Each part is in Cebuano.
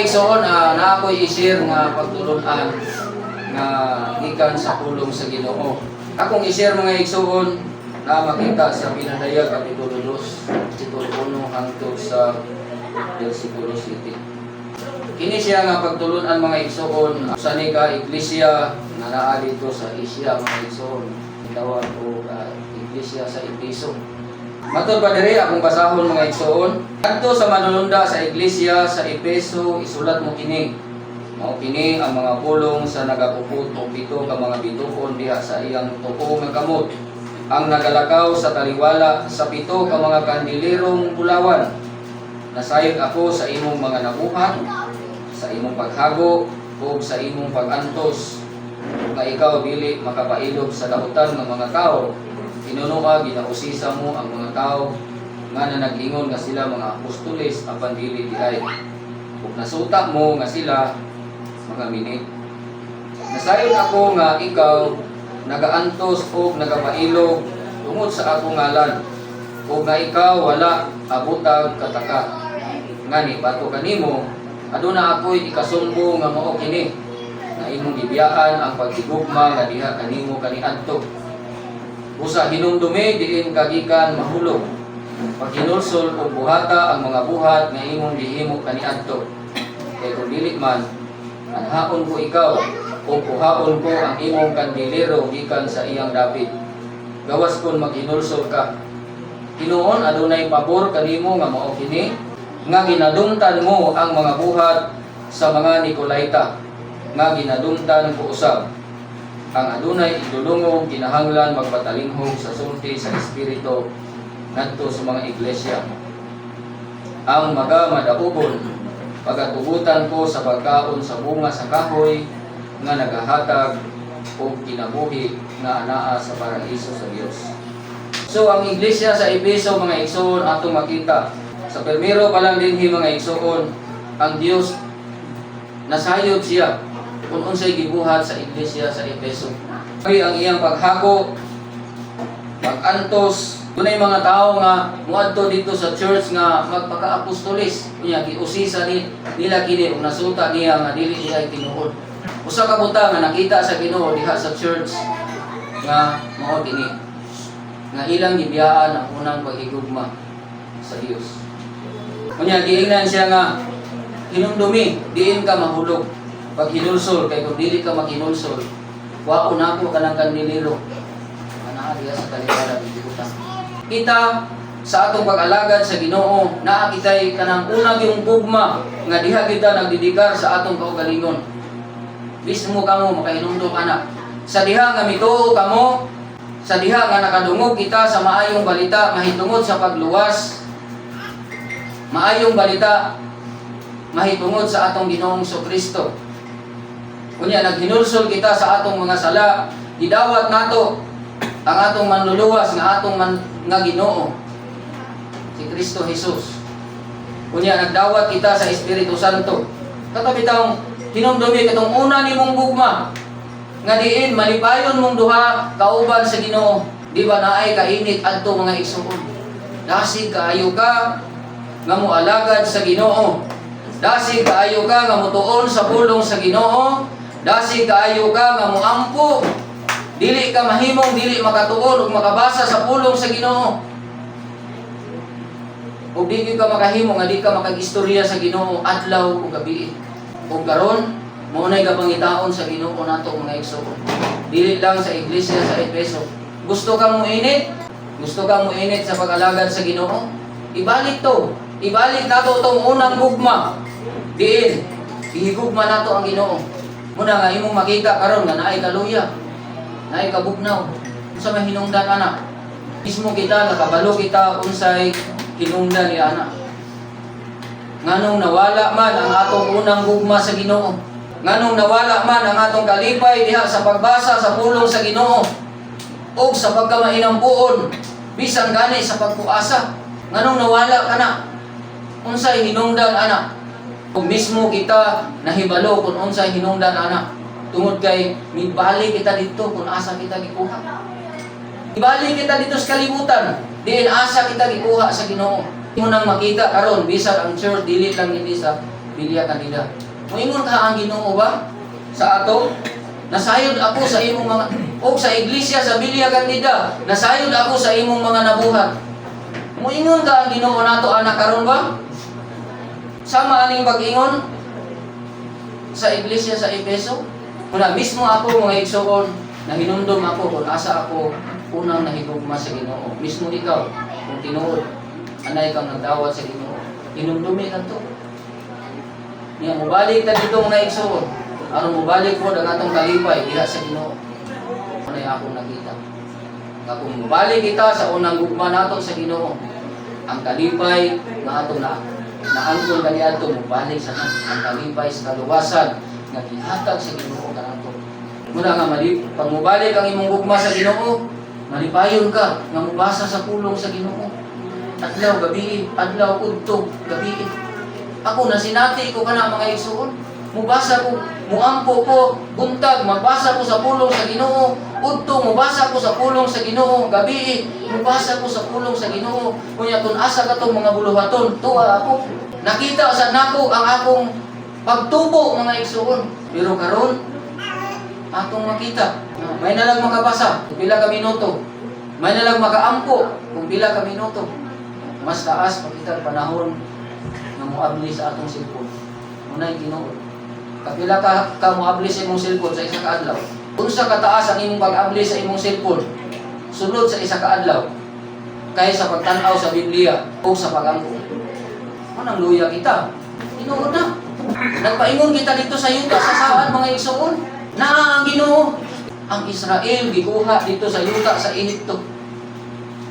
Mga igsoon, na ako'y i-share nga pagtulunan nga gikan sa pulong sa Ginoo. Akong i-share, mga igsoon, na makita sa Pinadayag Kapitulo 2, Kapitulo 1 hangtod sa versikulo 7. Kini siya nga pagtulunan, mga igsoon, sa ni ka iglesia nga naa dito sa Asia, mga igsoon. Gitawag og iglesia sa Epeso. Matod pa diri, akong basahon, mga igsoon. "Kadto sa manununda sa iglesia sa Epeso, isulat mo kini. Mao kini ang mga pulong sa nagakupot og pito ka mga bituon diha sa iyang tuo nga kamot, ang nagalakaw sa taliwala sa pito ka mga kandilerong bulawan. Nasayod ako sa imong mga nabuhat, sa imong paghago ug sa imong pag-antos, ug nga ikaw dili makapailob sa dautan nga mga tao. Hinunoa ginausisa mo ang mga tao nga nanag-ingon nga sila mga apostoles apan dili diay. Ug nasuta mo nga sila mga mini. Nasayod ako nga ikaw nagaantos og nagapailob tungod sa akong ngalan, ug nga ikaw wala abutag kataka. Ngani batok kanimo, aduna ako'y ikasumbo nga mao kini nga imong gibiyaan ang paghigugma nga diha kanimo kaniadto. Busa hinumdumi diin ka gikan mahulog. Paghinulsol ug buhata ang mga buhat nga imong gihimo kaniadto. Kay kung dili man, anhaon ko ikaw o kuhaon ko ang imong kandilero gikan sa iyang dapit, gawas kon maghinulsol ka. Hinuon adunay pabor kanimo nga mao kini nga ginadumtan mo ang mga buhat sa mga Nicolaita nga ginadumtan ko usab. Ang adunay idulungog kinahanglan magpatalinghog sa sulti sa Espiritu ngadto sa mga iglesia. Ang maga madaugon, pagatugutan ko sa pagkaon sa bunga sa kahoy nga nagahatag og kinabuhi nga anaa sa paraiso sa Dios." So ang iglesia sa Epeso, mga igsoon, atong makita sa primero pa lang dinhi, mga igsoon, ang Dios nasayod siya kung unsay gibuhat sa iglesia sa Epeso. Ang iyang paghako, pag-antos, dunay mga tao nga muadto dito sa church nga magpaka-apostolis. Unya giusisa ni nila kini ug nasuta niya nga dili niya tinuod. Usa ka butang nga nakita sa Ginoo diha sa church nga mao kini nga ilang gibiyaan ang unang paghigugma sa Dios. Unya giingnan siya nga hinumdumi diin ka mahulog, paghinulsol, kay kung dili ka maghinulsol, kuhaon nako kanang kandilero anaa diha sa taliwala gibutang. Kita sa atong pag-alagad sa Ginoo, naa kitay kanang unang yung gugma nga diha kita nagdedikar sa atong kaugalingon. Mismo kamo makahinumdum ana. Sa diha nga mituo kamo, sa diha nga nakadungog kita sa maayong balita mahitungod sa pagluwas, maayong balita mahitungod sa atong Ginoong Kristo. Unya naghinulsol kita sa atong mga sala, gidawat nato ang atong manluluwas nga atong man, nga Ginoo, si Kristo Jesus. Unya nagdawat kita sa Espiritu Santo. Kato bitawng hinumdumi katong una nimong gugma nga diin malipayon mong duha kauban sa Ginoo. Di ba naay kainit adto, mga igsoon? Dasig kaayo ka nga moalagad sa Ginoo. Dasig kaayo ka nga motuon sa pulong sa Ginoo. Dasig kaayo ka nga moampo. Dili ka mahimong dili makatuon ug makabasa sa pulong sa Ginoo. Ug di ka makahimo nga di ka makag-istorya sa Ginoo adlaw ug gabi. Ug karon mao nay gapangitaon sa Ginoo nato, mga igsoon. Dili lang sa iglesia sa Efeso. Gusto ka mo init? Gusto ka mo init sa pag-alagad sa Ginoo? Ibalik to. Ibalik nato tong unang gugma. Diin ihigugma nato ang Ginoo. Muna nga imong makita karon nga naay kaluya, naay kabugnaw. Unsa may hinungdan ana? Mismo kita nakabalo kita unsay hinungdan ni ana. Nganong nawala man ang atong unang gugma sa Ginoo? Nganong nawala man ang atong kalipay diha sa pagbasa sa pulong sa Ginoo ug sa pagkamahinampuon, bisan gani sa pagpuasa? Nganong nawala kana? Unsay hinungdan ana? Kung mismo kita nahibalo kung unsay hinungdan ana, tungod kay mibalik kita dito kung asa kita gikuha. Ibalik kita dito sa kalibutan, diin asa kita gikuha sa Ginoo. Mo nang makita karon bisan ang church dili lang hindi sa Villa Candida. Moingon ka ang Ginoo ba sa ato? "Nasayod ako sa imong mga," o sa iglesia sa Villa Candida, "Nasayod ako sa imong mga nabuhat." Moingon ka ang Ginoo nato ana karon ba? Sama aning pag-ingon sa iglesia sa Efeso? Muna mismo ako, mga igsoon, nahinumdum ako kung asa ako unang nahigugma sa Ginoo. Mismo ikaw, kung tinuod, anay kang nagdawat sa Ginoo. Hinumdumi ka to. Niya mobalik ta dito, mga igsoon. Aron mobalik po ang atong kalipay diha sa Ginoo. Ano akong nakita? Nga kung mobalik kita sa unang gugma nato sa Ginoo, ang kalipay nga atong na naangkon kaniadto mobalik sa ang kalipay sa kaluwasan nga gihatag sa Ginoo kanato. Muna nga mali pag mobalik ang imong gugma sa Ginoo, malipayon ka nga mobasa sa pulong sa Ginoo. Adlaw gabi, adlaw udto gabi. Ako nasinati ko kana, mga igsoon. Mubasa ko, muampo ko, buntag, magbasa ko sa pulong sa Ginoo. Udto, mubasa ko sa pulong sa Ginoo. Gabi, mubasa ko sa pulong sa Ginoo. Kunya kung asa ka tong mga buluhaton, tuwa ako. Nakita sa nako ang akong pagtubo, mga igsoon. Pero karon atong makita, may nalang makabasa kung pila ka minuto. May nalang makaampo kung pila ka minuto. Mas taas makita ang panahon nga moabli sa atong cellphone. Unay tinuod. Kapila ka moabli sa imong cellphone sa isa ka adlaw? Unsa kataas ang imong pag-abli sa imong cellphone sulod sa isa ka adlaw kaysa pagtan-aw sa Biblia o sa pag-ampo? Manang luya kita. Tinuod na. Nagpaingon kita dito sa yuta sa saan, mga igsoon? Naa ang Ginoo. Ang Israel gikuha dito sa yuta sa Ehipto.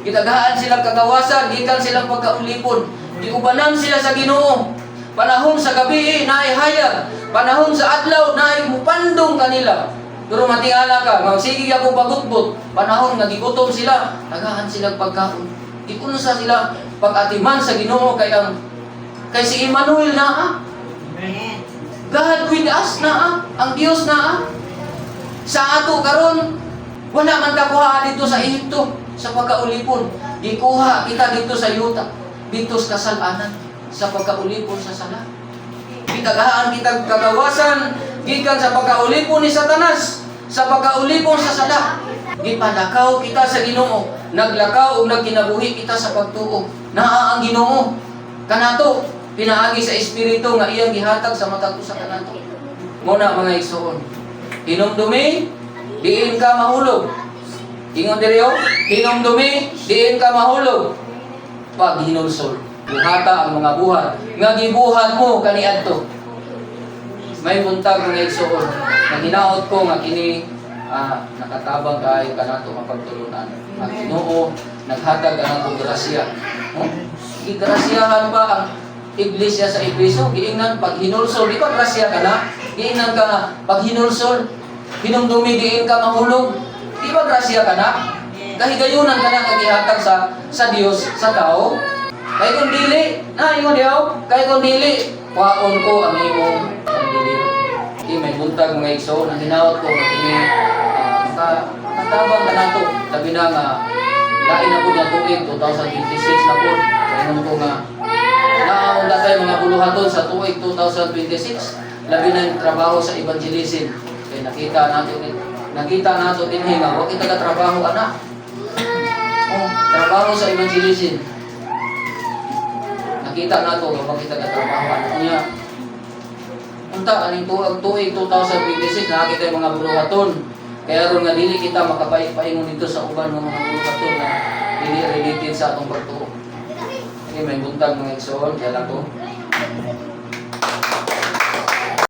Gitagaan silang kagawasan, gikan silang pagkaulipon. Giubanan sila sa Ginoo. Panahon sa gabi, naay hayag. Panahon sa adlaw, naay mupandong kanila. Pero matingala ka, magsige ako pagutbot. Panahon nga gigutom sila, tagaan silang pagkaon. Giunsa sila pag-atiman sa Ginoo kay si Emmanuel naa. Amen. God with us naa, ang Dios naa. Sa ato karon, wala man kakuha dito sa Ehipto sa pagkaulipon. Gikuha kita dito sa yuta, dito sa kasalanan, sa pagkaulipon sa sala. Gitagaan kita kagawasan gikan sa pagkaulipon ni Satanas, sa pagkaulipon sa sala. Gipalakaw kita sa Ginoo, naglakaw ug nagkinabuhi kita sa pagtuo. Naa ang Ginoo kanato pinaagi sa espiritu nga iyang gihatag sa matag usa kanato. Muna, mga igsoon, hinumdumi, diin ka mahulog. Ingon diri oh, hinumdumi, diin ka mahulog. Pag hinulsol, buhata ang mga buhat nga gibuhat mo kaniadto. May buntag, mga igsoon, nga hinaot ko nga kini nakatabang kaayo kanato mapagtulunan. Ang Ginoo naghatag kanato grasya. Oh, gigrasyahan ba ang iglesia sa Efeso? Giingnan pag hinulsol, di ba grasya ka na? Giingnan ka nga pag hinulsol, hinumdumi diin ka mahulog. Di ba grasya ka na? Kahigayunan ka na nga gihatag sa Dios sa tao. Kay kung dili, na ingon dihaw, kay kung dili, kuhaon ko ang imong kandilero. Di may buntag, mga igsoon, ang hinaot ko nga kini makatabang ka nato. Labi na nga lain na pud nga tuig, 2026 na pud. Ingon ko nga naunda tayo mga buluhaton sa tuig 2026, labi na yung trabaho sa evangelism. Kay nakita nato dinhi nga wa kita ka trabaho ana. Oh, trabaho sa evangelism. Nakita nato nga wa kita ka trabaho ana niya. Unta aning tuig tuig 2026 nakita yung mga buluhaton. Kaya ron nga dili kita makapay-paingon dito sa uban ng mga buluhaton na dili related sa atong pagtuo. Okay, may buntag, mga igsoon, kaya lang ko.